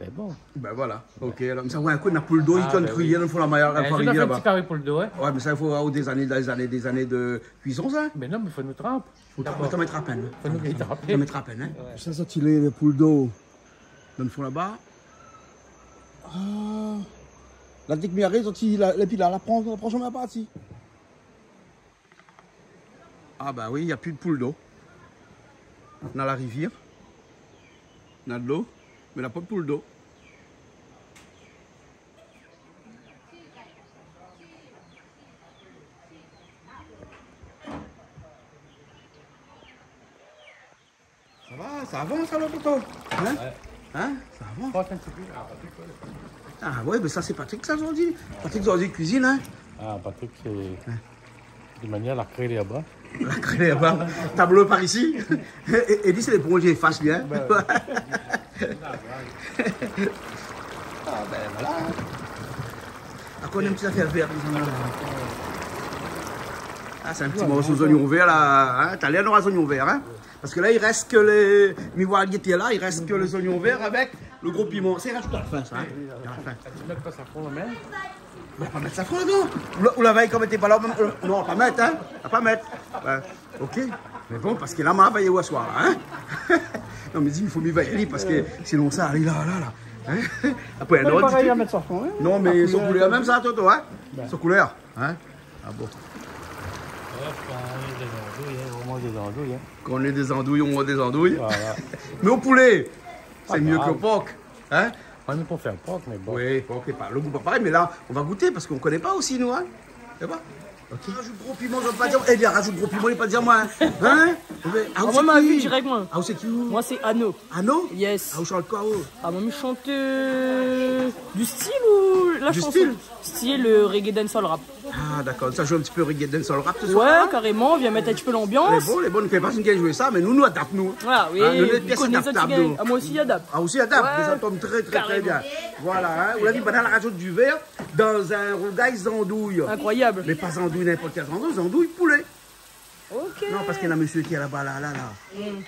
Mé bon. Bin voilà. Ok, alor, mé sa, ouais, in kou, na poul do i tourn kriyé dan le fon la mayar, la farinyèr laba. Ti kari poul do, hein. Ouais, mé sa, i fo avoir dé zané, dé zané, dé zané de kuison, sa. Mé non, mé fo nou tranp. Fo tranp, mé tranp apèn, hein. Fo nou tranp apèn, hein. Ouais. Sa, sa, ti lé, le poul do. Dan le fon laba. A. La teknik i ariv, sorti la, épi la, la pran, la pran shomin parti. A ba oui, na pi de poul do. Na la rivièr. Na dolo, mé na pa de poul do. Sa va, sa avans alor, Toto ? Hein ? Ouais. Hein ? Sa avans ? Pas un petit peu. Ah, Patrick, ouais. A ouais, mé sa, sé Patrick, sa, zordi. Patrick, zordi, kuizine, hein ? A, Patrick, sé de manièr la kré laba. La kré laba. Tablo par isi. É, é, é li, sé lé bronzé fas, li, hein ? Bin ouais. A bin voilà. Ankor in ti zafèr vèr, la. A, sé in ti morso zoignon vèr, la, hein ? Talèr, nora zoignon vèr, hein ? Parske la, i rès ke lé, mi voi, li lété la, i rès ke lé zoignon vèr avèk le gro piman. Sé razout a la fin, sa, hein ? A la fin. Ou mèt pa safran la mèm ? Mé pa mèt safran, non. Ou la, ou la vèy kom té pa la, mèm, euh, non, pa mèt, hein. A pa mèt. Ouais. Ok. Mé bon, parske la, ma vèy aswar, hein. Non, mé di, i fo mi vèy ali, parske sinon sa, ali la, la, la. Hein ? Apré, pa parèy a mèt safran, hein. Non, mé son koulèr mèm sa, Toto, hein. Bin. Son koulèr. Hein ? A bon. Ouais, kan ou lé dé zandouy, hein, ou manz dé zandouy, hein. Kan ou lé dé zandouy, ou manz dé zandouy. Voilà. Mé o poulé, sé myé ke o pork. Hein ? Moin, mi préfèr pork, mé bon. Oui, pork, sé pa, le gou pa parèy, mé la, nou va gouté parske nou koné pa osi, nou, hein. Sé bon ? Ok. Razout gro piman, zot pa di, é, li razout gro piman, li pa di amoin, hein. Hein ? A, ou sé ki ? Moin, ma vi dirèk, moin. A, ou sé ki, ou ? Moin, sé Ano. Ano ? Yes. A, ou shant koi, ou ? A, moin, mi shant, euh, du style ou la shanson ? Du style ? Style, euh, reggae, dancehall, rap. A, dakor. Sa i zoué in ti pé reggae, dancehall, rap se soir, hein ? Ouais, karéman, vien mèt in ti pé lanbians. Lé bon, lé bon, nou koné pa si nou i zoué sa, mé nou, nou adapt, nou. Voilà, oui, nou koné sa, nou adapt, nou. A, moin osi, i adapt. A, ou osi, i adapt, mé sa i tonm trè, trè, trè bien. Ouais, karéman. Voilà, hein. Ou la vi, banna la razout du vèr dan in rougay zandouy. Inkroyab. Mé pa zandouy, ninport kèl zandouy, zandouy poulé. Ok. Non, parske na mésyé ki lé laba, la, la, la. Mm.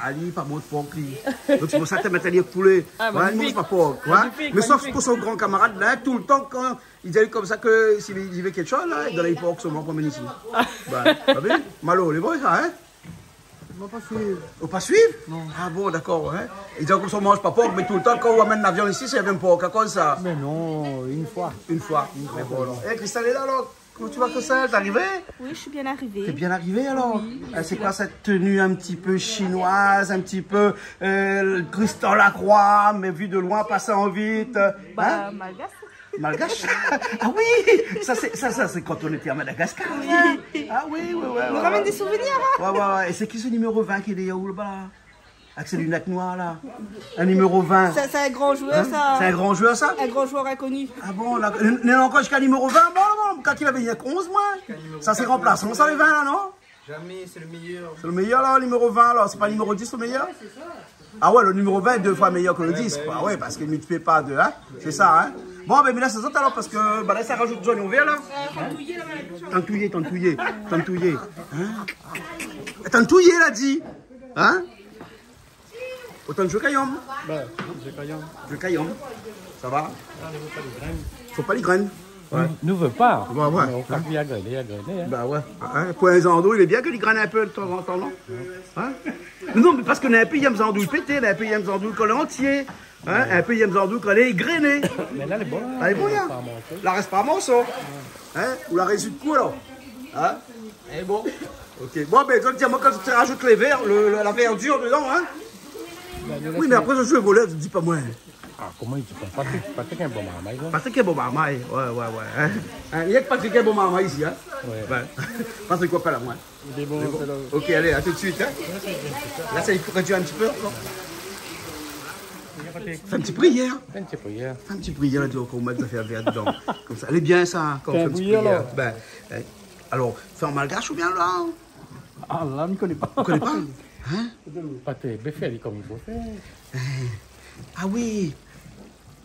Ali, pa manz pork, li. Donk, sé pou sa ke té mèt ali èk poulé. A, ouais, magnifique. Li manz pa pork, ouais. Magnifique, magnifique. Mé sof pou son gran kamarad, la, toultan, kan li di ali konmsa ke si li, li vé kékshoz, la, li done ali pork solman pou amenn isi. A. Bin, ou la vi ? Malo, lé vré, sa, hein ? Ou la pa suiv. Ou la pa suiv ? Non. A bon, dakor, ouais. Li di konmsa, ou manz pa pork, mé toultan, kan ou amenn la viann isi, sé la viann pork. Akoz sa ? Mé non, in foi. In foi. In foi. Mé bon, alor. É, Christelle lé la, alor ? Comment tu vas, Christelle ? T'es arrivée ? Oui, je suis bien arrivée. T'es bien arrivée, alors ? Oui, je suis là. Euh, c'est quoi cette tenue un petit peu chinoise, un petit peu, euh, Christelle Lacroix, mais vue de loin, passée en vite, euh, hein ? Bah, malgache. Malgache ? Ah oui, ça c'est, ça, ça c'est quand on était à Madagascar, ça. Oui. Ah oui, oui, oui, ouais, ouais. On ramène des souvenirs, hein ? Ouais, ouais, ouais. Et c'est qui ce numéro vingt qui est derrière vous là-bas, là ? Avec ses lunettes noires, là. Un numéro vingt. C'est, c'est un grand joueur, ça. Hein ? C'est un grand joueur, ça ? Un grand joueur inconnu. Ah bon, là, il y en a encore jusqu'à numéro vingt, bon, bon, quand il avait, il y a onze, moi. Ça, c'est remplaçant, ça, les vingt, là, non ? Jamais, c'est le meilleur. C'est le meilleur, là, le numéro vingt, là. C'est pas le numéro dix, le meilleur ? Ouais, c'est ça. Ah ouais, le numéro vingt est deux fois meilleur que le dix, quoi. Ouais, parce que mi fé pa dé, hein. C'est ça, hein. Bon, ben, mi lès azot alor, parce que, bah, là, ça rajoute du oignon vert, là. Hein ? Tantouillé, là, maintenant. Tantouillé, tantouillé, tantouillé. Hein ? Tantouillé, la di. Hein ? Otan de zoué kayom. Bin, zoué kayom. Zoué kayom. Sa va ? Fo pa li grenn. Ouais. Nou, nou vé pa. Ouais, ouais. Mé ou kan li agrèn, li agrèn, hein. Bah ouais. Hein, pou in zandouy, lé bien ke li grenn in pé de tanzantan, non ? Hein ? Non, mé parske néna in pé i èm zandouy pété, néna in pé i èm zandouy kolé antié. Hein ? In pé i yèm zandou kan lé gréné. Mé la lé bon, la. Lé bon, la. Lé pa morso. La rès pa morso. Hein ? Ou la rési kou, alor ? Hein ? Lé bon. OK. Bon, bin, donk, di amoin kan ou rajout lé vèr, le, le, la vèrdir dedan, hein ? Oui, mé apré, sa, sé le volèr, di pa moin. Ah, koman i di pa ? Patrick, Patrick in bon marmay, non ? Patrick in bon marmay, ouais, ouais, ouais, hein. Hein, i yé ke Patrick in bon marmay isi, hein. Ouais. Patrick, ou apèl amoin. Lé bon, lé bon. OK, alé, à tout de suite, hein. La, sa i fo réduir in ti pé ankor. Fé in ti priyèr. Fé in ti priyèr. Fé in ti priyèr, la, di ankor, ou mèt zafèr vèr dedan. Konmsa, lé bien, sa, kan ou fé in ti priyèr, la. Bin, euh, alor, fé an malgash oubien la ? Ah, la, mi koné pa. Ou koné pa ? Hein ? Patrick, bin, fé ali konm i fo fèr. Ah oui.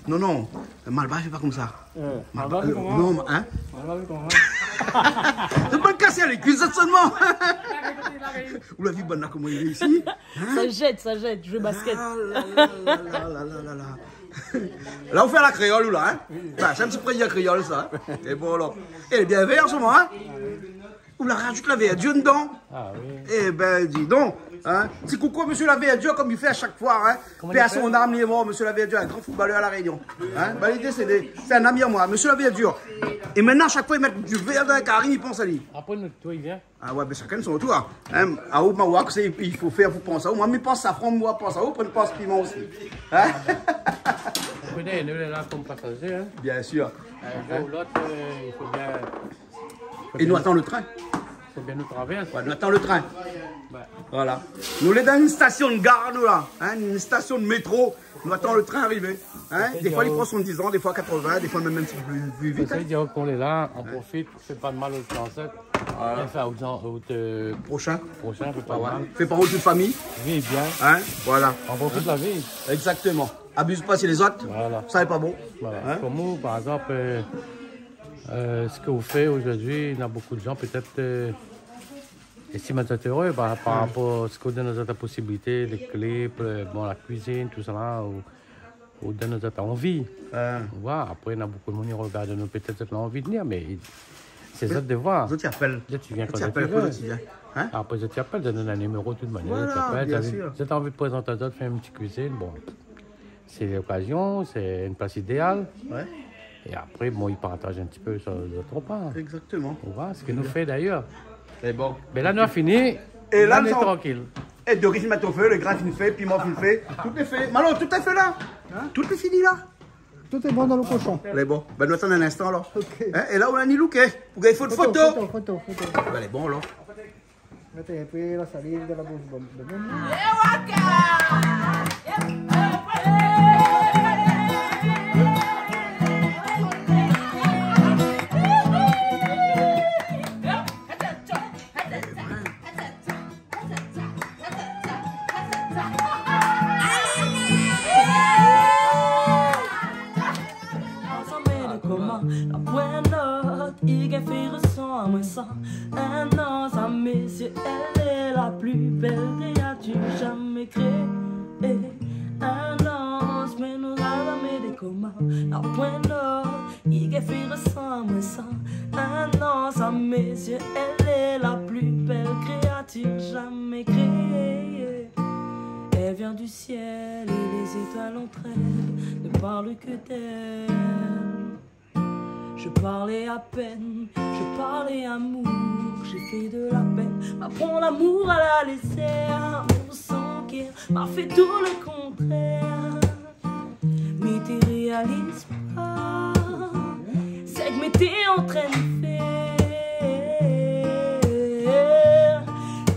Non, non. Malbar i fé pa konmsa. Euh, Malbar, Malbar, euh, koman ? Non, hein ? Malbar, koman ? Ou la pa kas lé kui, sa solman. Ou la vi bann la koman i lé isi ? Hein ? Sa i zèt, sa i zèt, i zoué basket. Ah la la la. La, ou fé la kréol, ou la, hein ? Oui. Bin, sé in ti priyèr kréol, sa. É bon, alor. É bien vèr, solman, hein ? Ou la rajout la vèrdir dedan. Ah oui. Eh ben, dis donc, hein. Ti koukou à Monsieur Laverdure, konm li fé a shak foi, hein. Koman li fé ? Paix à son âme, li lé mor, Monsieur Laverdure, in gran footballeur à La Réunion. Hein, bin, li lé désédé. Sé in ami amoin, Monsieur Laverdure. É mintnan, a shak foi li mèt du vèr dan in kari, li pans ali. Apré, nout tour i vien. Ah ouais, bin, shakinn son tour, hein. Hein, a ou, ma, ou, sé, i fo fé pou pans a ou. Moin, mi pans safran, moin, pans a ou, apré, mi pans piman osi. Hein ? Ou koné, nou lé la konm pasazé, hein. Bien sûr. In zour ou lot, euh, i fo bien É nou atann le trin. Fo bien nou travèrs. Ouais, nou atann le trin. Ouais. Voilà. Nou lé dan in stasion de gar, nou, la. Hein, in stasion de métro. Nou atann le trin arivé. Hein, défoi, li pran soixante-dix ans, défoi quatre-vingts, défoi mèm in ti pé pli, pli vit, hein. Sa i di aou lé la, ou profit, fé pa de mal out zansèt. Voilà. Enfin, out zan-, out, euh, proshin. Proshin, fé pa de mal. Ah ouais. Fé pa ont out famiy. Viv bien. Hein, voilà. Ou profit la vi. Exactement. Abiz pa si lézot. Voilà. Sa lé pa bon. Voilà. Hein ? Konm ou, par égzanp, euh, Euh, sak ou fé zordi, na bonpé de zan pétèt, euh, éstime azot éré, par, par rapor a sak ou donn azot la posibilité, lé clip, euh, bon, la kuizine, tousala, ou, ou donn azot anvi. Hein. Voilà, apré, na bonpé de moun i rogard anou, pétèt zot na anvi de vnir, mé sé zot devoir. Zot i apèl. Zot i vien kan zot i vé. Zot i apèl, zot i vien. Hein ? Apré, zot i apèl, zot i donn in niméro, tout manièr, zot i apèl, zot i anvi prézant azot, fé in ti kuizine, bon. Sé lokazion, sé in plas idéal. Ouais. É apré, bon, i partaj in ti pé sa, zot repa. Exactement. Ou voi sak nou fé dayèr. Sé bon. Mé la, nou la fini. É la, nou lé trankil. É dori fine mèt o fé, le grin fine fé, piman fine fé, tout lé fé. Malo, tout lé fé la. Hein ? Tout lé fini la. Tout lé bon dan le koshon. Lé bon. Bin, nou atann in instan, alor. OK. Hein ? É la, ou la ni louké. Pou gingn foto, foto, foto, foto. Bin, lé bon, alor. Atann, apré la saliv dan la boush, bon, bon, bon. Ansanm, mé koman la poin not i gingn fé resanm amoin sa. In anz, a mé zié, èl lé la pli bèl kréatir jamé kréé. In anz, mé nou la jamé dé koman la poin not i gingn fé resanm amoin sa. In anz, a mé zié, èl lé la pli bèl kréatir jamé kréé. Elle vient du ciel et les étoiles entre elles ne parlent que d'elle. Je parlais à peine, je parlais amour, j'ai fait de la peine, ma pran lamour à la légère, mon sang qui m'a fait tout le contraire. Mé té réaliz pa sak mi té antrinn fé.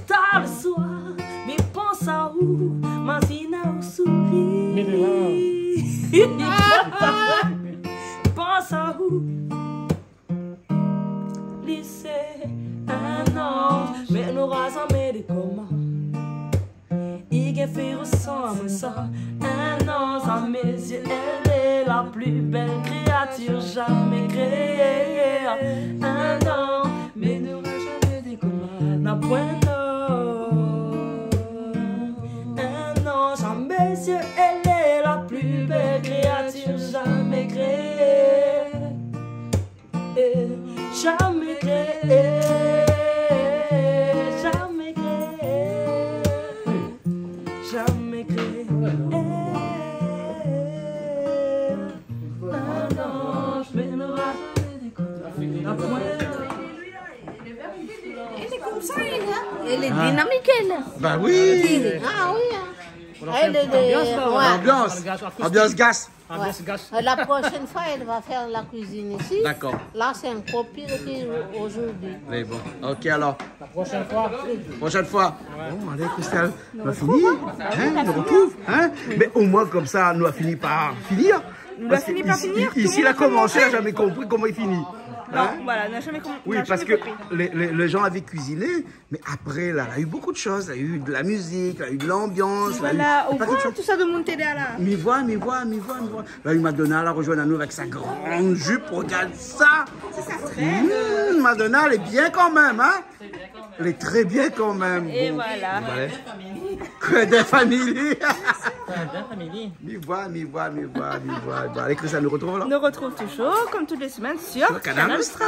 Tar le soir, mi pans aou, mazine aou souri. Mé lé la. Pans aou. Li sé in anz, mé nou la jamé dé koman i gingn fé resanm amoin sa. In anz, a mé zié, èl lé la pli bèl kréatir jamé kréé. In anz, mé nou la jamé dé koman la poin not. In anz, a mé zié, èl lé la pli bèl kréatir jamé kréé. Jamé kréé, jamé kréé, jamé kréé. Dinamik, èl. Ba oui. Ah oui, hein. Voilà, fé in ti anbians, la, ouais. Ambiance. Ambiance gas. Ambiance gas. Ouais. Euh, la prochaine fois, elle va faire la cuisine ici. D'accord. Là, c'est un copine qui aujourd'hui. Mais bon, ok alors. La prochaine fois. Prochaine fois. Ouais. Bon, allez, Christelle, nou la fini, hein, nou artrouv, hein. Mé omoin, konmsa, nou la fini par finir. Parske isi, isi, la komansé, la zamé konpri koman i fini. Non, voilà, nou la zamé konpri. Oui, parske lé, lé, lé zan lavé kuiziné, mé apré, la, la u bonpé de shoz. La u de la mizik, la u de lanbians, la u, voilà, tout sa de moun té la. Mi voi, mi voi, mi voi, mi voi. La u Madonna, la rozoinn anou avèk sa gran zip, regard sa. Sé sa, très, euh, Madonna, lé bien kanmèm, hein. Lé tré bien kanmèm. Et bon, voilà. Krédin Family. Krédin Family. Mi voi, mi voi, mi voi, mi voi. Bon, allez, Christelle, nou artrouv la. Nou artrouv toujours, comme toutes les semaines, sur Kanal Austral.